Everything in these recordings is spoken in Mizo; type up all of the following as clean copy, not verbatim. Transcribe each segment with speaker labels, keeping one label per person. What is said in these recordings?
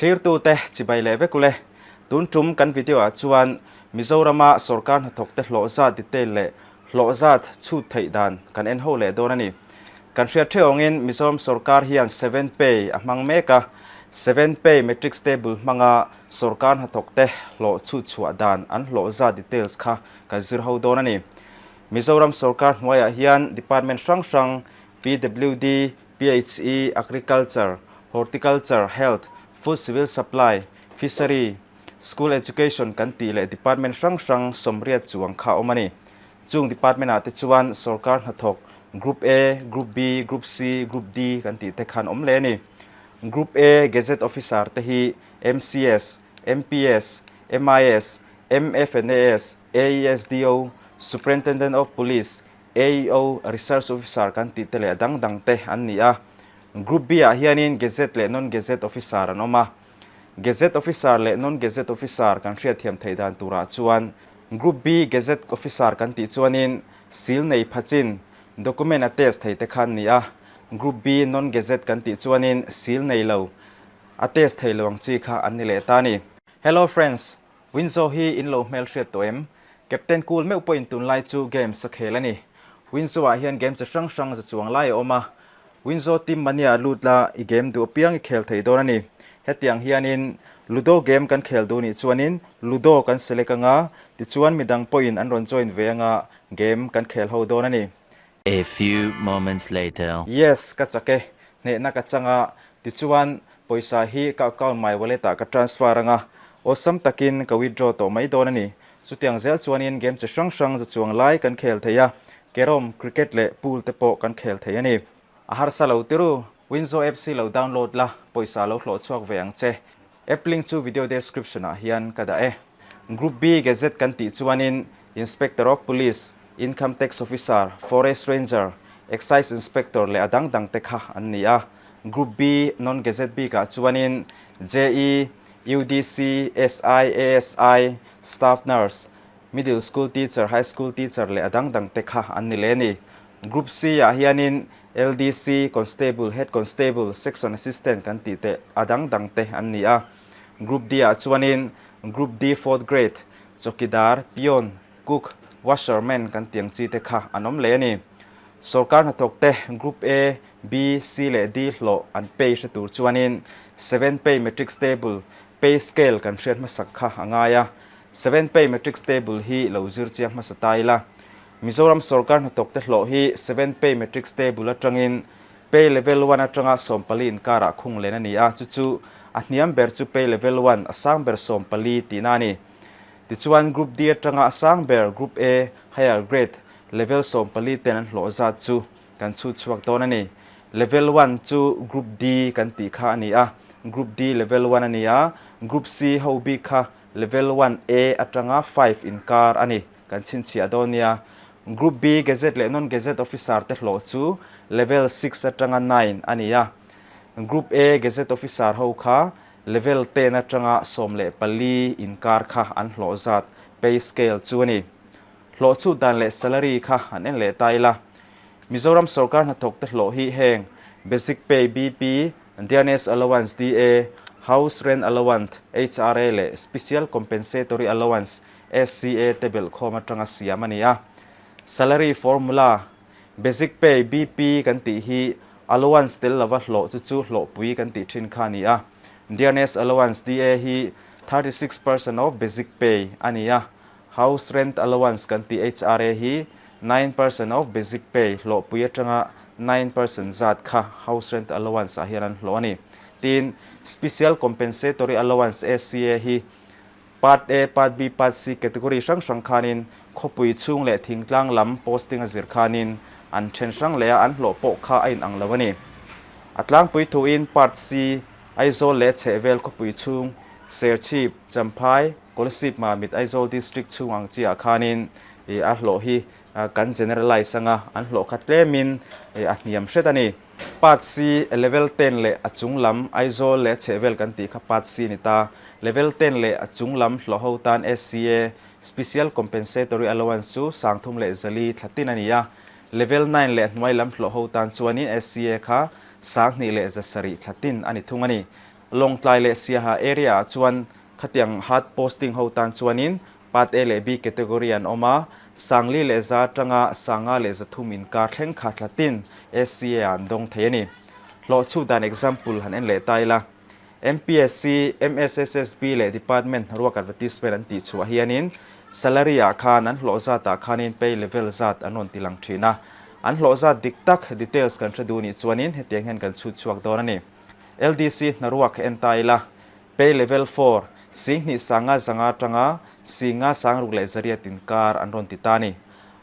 Speaker 1: Thlirtute chibai leh vek ule. Tun tum kan video ah chuan Mizorama sorkar hnathawkte hlawh zat detail leh hlawh zat chhut theih dan kan en ho leh dawn a ni. Kan hriat theuhawngin Mizoram sorkar hian Seven Pay a hmang mek a, Seven Pay Matrix Table hmanga sorkar hnathawkte hlawh chhut chhuah dan an hlawh zat details kha kan zir ho dawn a ni. Mizoram sorkar hnuaiah hian department hrang hrang PWD, PHE, Agriculture, Horticulture, Health, Food Civil Supply, Fishery, School Education kan tih leh department hrang hrang sawmriat chuang kha a awm a ni. Chung department ah te chuan sorkar hnathawk Group A, Group B, Group C, Group D kan tih te khan awm leh a ni. Group A Gazette Officer te hi MCS, MPS, MIS, MFNAS, AESDO, Superintendent of Police, AEO, Research Officer kan tih te leh a dang dang te an ni a. Group B ah hianin Gazette leh Non-Gazette Officer an awm a. Gazette Officer leh Non-Gazette Officer kan hriatthiam theih dan turah chuan Group B Gazette Officer kan tih chuanin seal nei phachin document a test thei te kha an ni a. Group B Non-Gazette kan tih chuanin seal nei lo, a test thei lo ang chi kha an ni leh ta a ni. Hello friends, Winzo hi in lo hmelhriat tawh em? Captain Cool meuh pawhin tunlai chu games a khel a ni. Winzo ah hian game chi hrang hrang za chuang lai a awm a. Winzo team mania lut la i game duh apiang i khel thei dawn a ni. Hetiang hianin Ludo game kan khel duh nih chuanin Ludo kan select anga, tichuan midang pawhin an rawn join ve anga game kan khel ho dawn a ni.
Speaker 2: A few moments later.
Speaker 1: Yes, ka chak e. Hnehna ka chang a, tichuan pawisa hi ka account my wallet ah ka transfer anga, awlsam takin ka withdraw tawh mai dawn a ni. Chutiang zel chuanin game chi hrang hrang za chuang lai kan khel thei a, carrom, cricket leh pool te pawh kan khel thei a ni. A harsa lo tiru, Winzo apps hi lo download la, pawisa lo hlawh chhuak ve ang che. App link chu video description ah hian ka dah e. Group B Gazette kan tih chuanin Inspector of Police, Income Tax Officer, Forest Ranger, Excise Inspector leh a dang dang te kha an ni a. Group B Non-Gazette bikah chuanin JE, UDC, SI, ASI, Staff Nurse, Middle School Teacher, High School Teacher leh a dang dang te kha an ni leh a ni. Group C ah hianin LDC, Constable, Head Constable, Section Assistant kan tih te a dang dang te an ni a. Group D ah chuanin Group D Fourth Grade, Chawkidar, Peon, Cook, Washerman kan tih ang chi te kha an awm leh a ni. Sorkar hnathawk te Group A, B, C leh D hlawh an pay hre tur chuanin Seven Pay Matrix Table, Pay Scale kan hriat hmasak kha a ngai a. Seven Pay Matrix Table hi lo zir chiang hmasa ta ila. Mizoram sorkar hnathawk te hlawh hi Seven Pay Matrix Table atangin Pay Level One atanga 14 inkarah khung len a ni a, chu chu a hniam ber chu Pay Level One, a sang ber 14 tihna a ni. Tichuan Group D atanga a sang ber Group A, Higher Grade, Level 14 ten an hlawh zat chu kan chhut chhuak dawn a ni. Level One chu Group D kan tih kha a ni a, Group D Level One a ni a, Group C ho bik kha Level One A atanga Five inkar a ni. Kan chhinchhiah dawn nia. Group B Gazette leh Non-Gazette Officer te hlawh chu Level Six atanga Nine a ni a. Group A Gazette Officer ho kha Level Ten atanga 14 inkar kha an hlawh zat, pay scale, chu a ni. Hlawh chhut dan leh salary kha an en leh ta ila. Mizoram sorkar hnathawk te hlawh hi heng Basic Pay, BP, Dearness Allowance, DA, House Rent Allowance, HRA, leh Special Compensatory Allowance, SCA te belhkhawm atanga siam a ni a. Salary formula, Basic Pay, BP, kan tih hi allowance tel lova hlawh chu chu hlawhpui kan tih thin kha a ni a. Dearness Allowance, DA, hi 36% of Basic Pay a ni a. House Rent Allowance kan tih HRA hi 9% of Basic Pay, hlawhpui atanga 9% zat kha House Rent Allowance ah hian an hlawh a ni. Tin, Special Compensatory Allowance, SCA, hi Part A, Part B, Part C category hrang hrang khanin khawpui chhung leh thingtlang lam posting a zir khanin an then hrang leh a, an hlawh pawh kha a inang lo a ni. A tlangpui thuin Part C, Aizawl leh chhehvel khawpui chhung, Serchhip, Champhai, Kolasib, Mamit, Aizawl District chhung ang chiah khanin a hlawh hi kan generalize anga an hlawh kha tlemin a hniam hret a ni. Part C, Level ten leh a chung lam, Aizawl leh a chhehvel kan tih kha Part C ni ta. Level ten leh a chung lam hlawh ho tan SCA, Special Compensatory Allowance, chu 3400 thla tin a ni a. Level nine leh a hnuai lam hlawh ho tan chuanin SCA kha 2700 thla tin a ni thung a ni. Lawngtlai leh Siaha area ah chuan khatiang hard posting ho tan chuanin Part A leh B category an awm a, 4100 atanga 5300 inkar thleng kha thlatin SCA ah an dawng thei a ni. Hlawh chhuk dan example han en leh ta ila. MPSC, MSSSB leh Department hnaruak advertisement an tih chhuah hianin salary ah khan an hlawh zat ah khanin pay level zat an rawn ti lang thin a. An hlawh zat dik tak details kan hre duh nih chuanin hetiang hian kan chhut chhuak dawn a ni. LDC hnaruak en ta ila, pay level 4, 2500 atanga 56,800 inkar an rawn ti ta a ni.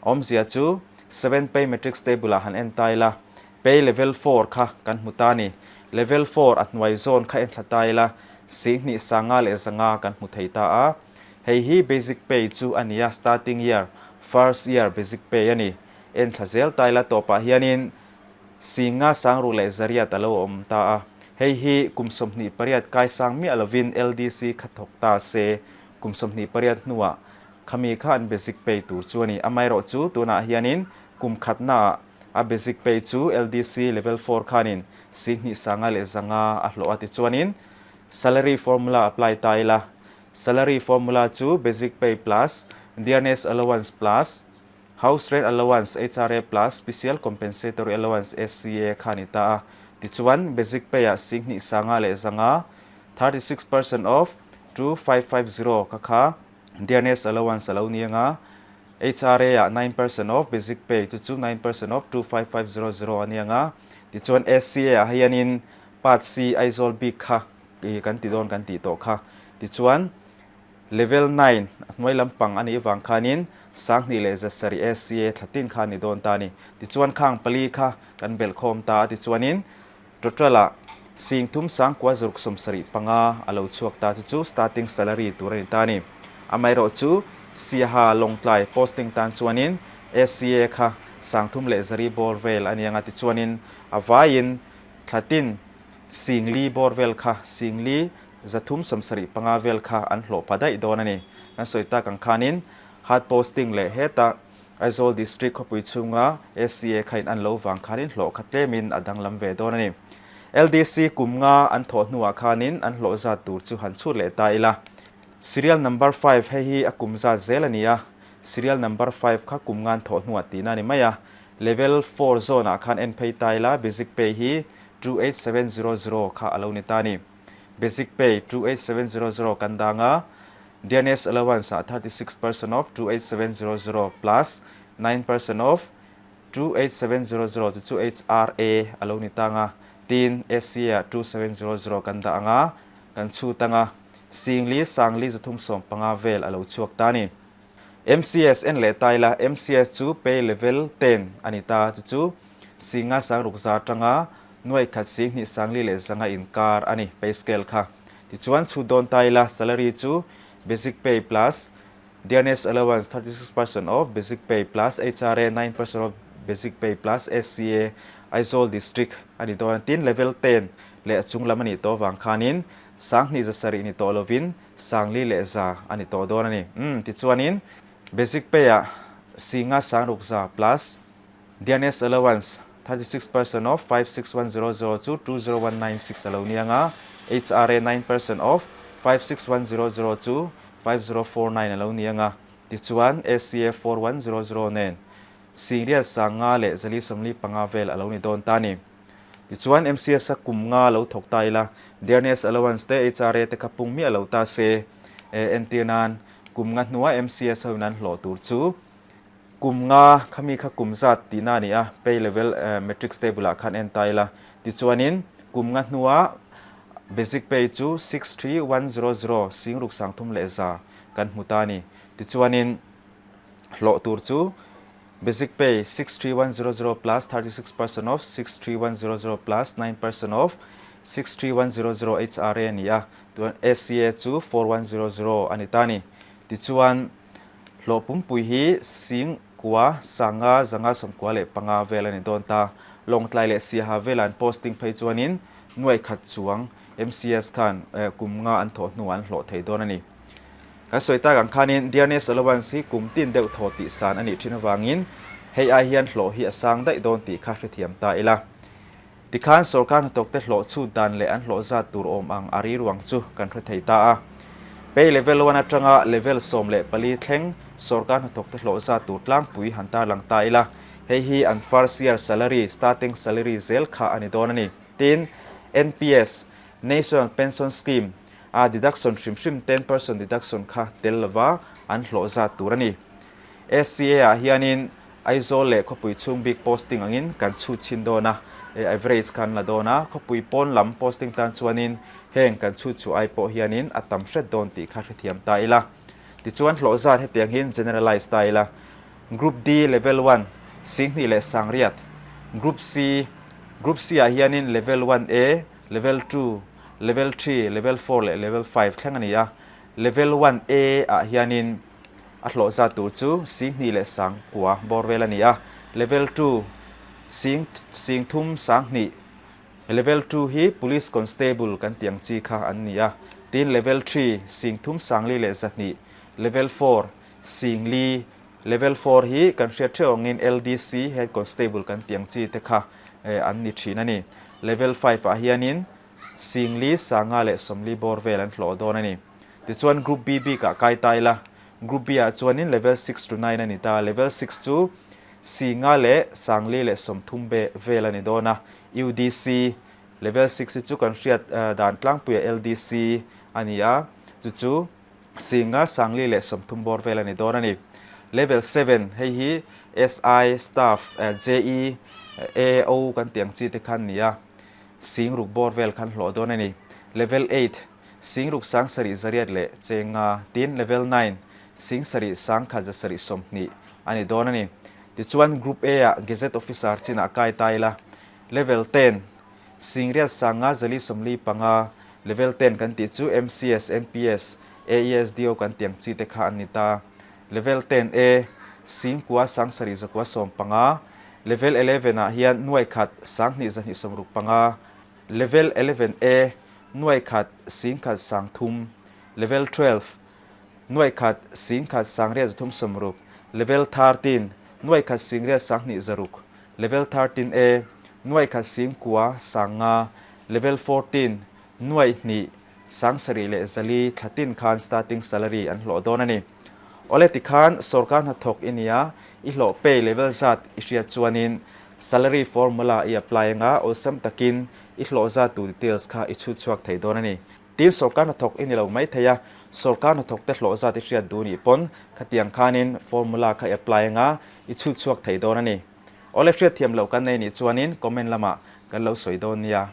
Speaker 1: Awmzia chu seven pay matrix table ah han en ta ila, Pay level 4 kha kan hmu ta ni. Level 4 a hnuai zawn kha en thla ta ila, 25,500 kan hmu thei ta a. Hei hi basic pay chu a ni a, starting year, first year basic pay a ni. En thla zel ta ila tawpah hianin 56,800 a lo awm ta a. Hei hi kum 28 kaisang miah lovin LDC kha thawk ta se, kum 28 hnuah khami kha an basic pay tur chu a ni. Amaherawhchu tunah hianin kum khatnaah A basic pay chu LDC level 4 khanin 25,500 a hlawh a tichuanin salary formula apply ta ila. Salary formula chu basic pay plus dearness allowance plus house rent allowance, HRA, plus special compensatory allowance, SCA, kha ni ta a. Tichuan basic pay ah 25,500, 36% of 2550 kha kha dearness allowance a lo ni anga. HRA ah 9% of basic pay chu chu 9% of 25500 a ni ang a, tichuan SCA ah hianin Part C Aizawl bik kha ih kan ti dawn kan tih tawh kha. Tichuan Level 9 a hnuai lampang a nih vang khanin 2700 SCA thla tin kha a ni dawn ta a ni. Tichuan khang pali kha kan belh khawm ta a tichuanin Total ah 39,675 a lo chhuak ta chu chu starting salary tur a ni ta a ni. Amaherawh chu Siaha Lawngtlai posting tan chuanin SCA kha 3100 bawr vel a ni anga tichuanin a vaiin thlatin 4000 bawr vel kha 4375 vel kha an hlawh pha daih dawn a ni. Kan sawi tak ang khanin hard posting leh heta Aizawl District khawpui chhunga SCA kha in an lo vang khanin hlawh kha tlemin a danglam ve dawn a ni. LDC kum nga an thawh hnuah khanin an hlawh zat tur chu han chhut leh ta ila. Serial number 5 hei hi a kum zat zel a ni a, serial number 5 kha kum nga an thawh hnuah tihna a ni mai a. Level 4 zone ah khan en phei ta ila basic pay hi 28700 kha a lo ni ta a ni. Basic pay 28700 kan dang a, Dearness allowance ah 36% of 28700 plus 9% of 28700 chu chu HRA a lo ni tang a, tin SCA ah 2700 kan dah ang a, kan chhut ang a, 40 4315 vel a lo chhuak ta a ni. MCS en leh ta ila, MCS chu pay level 10 a ni ta, chu chu 5600 atanga 12,251 inkar a ni pay scale kha. Tichuan chhut dawn ta ila, salary chu basic pay plus dearness allowance 36% of basic pay plus HRA 9% of basic pay plus SCA Aizawl District a ni dawn a, tin level 10 leh a chung lam a nih tawh avang khanin 2700 ni tawh lovin 4100 a ni tawh dawn a ni. Umm tichuanin basic pay ah 5600 plus Dearness allowance 36% of 56100 chu 20196 a lo ni ang a, HRA 9% of 56100 chu 5049 a lo ni ang a, tichuan SCA 4100 nen 45,445 vel a lo ni dawn ta a ni. Tichuan MCS a kum nga lo thawk ta ila, Dearness allowance te HRA te kha pung miah lo ta se, entir nan kum nga hnuah MCS ho in an hlawh tur chu Kum nga khami kha kum zat tihna a ni a, pay level matrix table ah khan en ta ila. Tichuanin kum nga hnua basic pay chu 63100 6100 kan hmu ta a ni. Tichuanin hlawh tur chu basic pay 63100 plus 36% of 63100 plus 9% of 63100 HRA a ni a, SCA chu 4100 a ni ta a ni. Tichuan Hlawh pumpui hi 95, 195 vel a ni dawn ta. Lawngtlai leh Siaha vela an posting phei chuanin nuai khat chuang MCS khan kum nga an thawh hnuah an hlawh thei dawn a ni. Kan sawi tak ang khanin Dearness Allowance hi kum tin deuh thaw tih san a nih thin avangin hei ai hian hlawh hi a sang daih dawn tih kha hrethiam ta ila. Tikhan sorkar hnathawkte hlawh chhut dan leh an hlawh zat tur awm ang a riruang chu kan hre thei ta a. Pay level one atanga level 14 thleng sorkar hnathawkte hlawh zat tur tlangpui han tarlang ta ila, hei hi an first year salary, starting salary, zel kha a ni dawn a ni. Tin, NPS, National Pension Scheme, a deduction hrim hrim 10% deduction kha tel lova an hlawh zat tur a ni. SCA ah hianin Aizawl leh khawpui chhung bik posting angin kan chhut chhin dawn a, average kha an la dawn a, khawpui pawn lam posting tan chuanin heng kan chhut chhuah ai pawh hianin a tam hret dawn tih kha hrethiam ta ila. Tichuan hlawh zat hetiang hian generalize ta ila. Group D level one, 2000 800, Group C, Group C ah hianin level one A, level two, level three, level four leh level five thleng a ni a, level one A ah hianin A hlawh zat tur chu 29,000 bawr vel a ni a, Level two, sing 32 2, Level two hi Police Constable kan tih ang chi kha an ni a, tin Level three, 34,100, Level four, 4,000, Level four hi kan hriat theuh angin LDC, Head Constable kan tih ang chi te kha an ni thin a ni. Level five ah hianin 4,540 bawr vel an hlawh dawn a ni. Tichuan Group B bikah kai ta ila, Group B ah chuanin Level six to nine a ni ta. Level six chu 5,430 vel a ni dawn a. UDC, Level six hi chu kan hriat dan tlangpuia LDC a ni a, chu chu 5,430 bawr vel a ni dawn a ni. Level seven, hei hi SI, Staff, JE, AO kan tih ang chi te khan ni a, 6,000 bawr vel khan hlawh dawn a ni. Level eight, 6700 600, tin level nine, 7120 a ni dawn a ni. Tichuan Group A ah Gazette Officer chinah kai ta ila, level ten, 8545, level ten kan tih chu MCS, NPS, AESDO kan tih ang chi te kha an ni ta. Level ten A, 9795, level eleven ah hian 12,265, level eleven A, 10,130, Level 12, 10,136, Level 13, 10,826, Level 13 A, 10,900, Level 14, 2,704 thlatin khan starting salary an hlawh dawn a ni. Awle tikhan sorkar hnathawk i nia, i hlawh pay level zat i hriat chuanin salary formula i apply anga awlsam takin I hlawh zat tu details kha i chhut chhuak thei dawn a ni. Tin, sorkar hnathawk i ni lo mai thei a, sorkar hnathawk te hlawh zat i hriat duh nih pawn khatiang khanin formula kha i apply anga i chhut chhuak thei dawn a ni. Awle hriatthiam loh kan nei nih chuanin comment lamah kan lo sawi dawn nia.